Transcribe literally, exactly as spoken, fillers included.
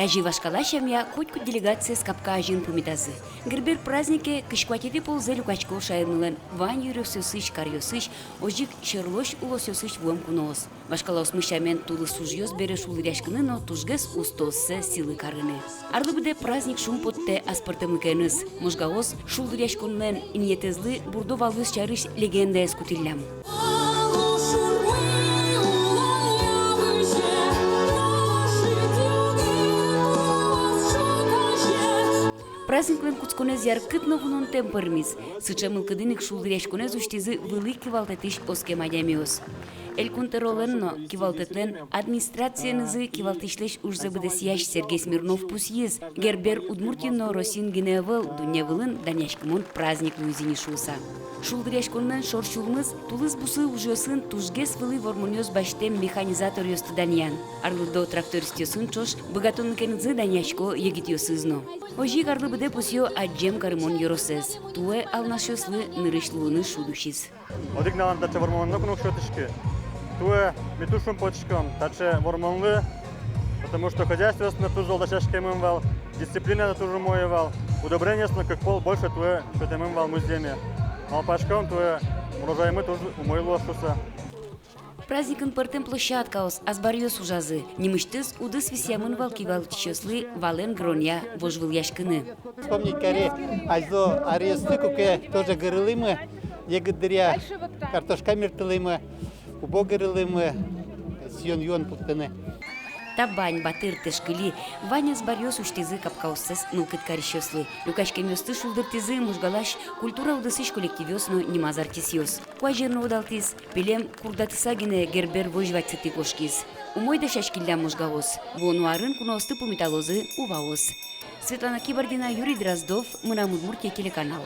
Азьы вашкала сямъя котькуд делегациез капка азьын пумитазы. Гербер празднике кызь куатетӥ ползэ люкасько шаермылэн вань ёросъёсысь, каръёсысь, озьы ик сьӧрлось улосъёсысь вуэм куноос. Вашкалаосмы сямен, тулыс ужъёс бере шулдыръяськыны но тужгес устооссэ сӥлы карыны. Арлы быдэ праздник шумпоттэ аспӧртэмлыкеныз. Можгаос шулдыръяськонлэн инъетэзлы бурдо валъёс сярысь легендаез кутӥллям. Праздниклэн кутсконэз яркыт но вунонтэм пӧрмиз. Сыӵе мылкыдын ик шулдыръяськонэз усьтӥзы вылӥ кивалтэтысь оскем адямиос. Элькун тӧролэн но кивалтэтлэн администрациенызы кивалтӥсьлэсь ужзэ быдэсъясь Сергей Смирнов пусйиз: Гербер Удмуртиын но Россиын гинэ ӧвӧл, дунне вылын данъяськымон праздник луиз ини шуыса. Шулдыръяськонлэн шорсюлмыз — тулыс бусы ужъёсын тужгес вылӥ вормонъёс басьтэм механизаторъёсты данъян. Арлыдо трактористъёсын ӵош быгатонлыкенызы данъясько егитъёсыз но. Озьы ик арлы быдэ пусъё адӟем карымон ёросэз. Туэ алнашъёслы нырысь луыны шуд усиз. Одӥг нуналэн таӵе вормонлы ноку но уг сётӥськы. Туэ ми туж шумпотӥськом таӵе вормонлы, потому что хозяйствоос но туж зол дасяськемын вал, дисциплина но туж умой вал, удобрениос но кык пол больше туэ сётэмын вал музъеме. Малпаськом, туэ урожаймы туж умой луоз шуыса. Праздникын пӧртэм площадкаос, азбаръёс ужазы. Нимысьтыз удыс висъямын вал кивалтӥсьёслы валэн гыронъя вожвылъяськыны. Вспомнить кари азьло аръёсты, куке тоже гырылӥмы, егит дыръя картошка мерттылӥмы, убо гырылӥмы, сиён-юон пуктыны. Табань, батыр, тэшкыли — вань азбаръёс усьтӥзы капкаоссэс мылкыд карисьёслы. Люкаськемъёсты шулдыртӥзы Можгалась культура удысысь коллективъёс но нимаз артистъёс. Куазь эн но удалтӥз, пилем курдатыса гинэ Гербер возь вадьсытӥ кошкиз. Умой дасяськиллям можгаос. Вуоно арын куноосты пумиталозы уваос. Светлана Кибардина, Юрий Дроздов, «Мынам Удмуртие» телеканал.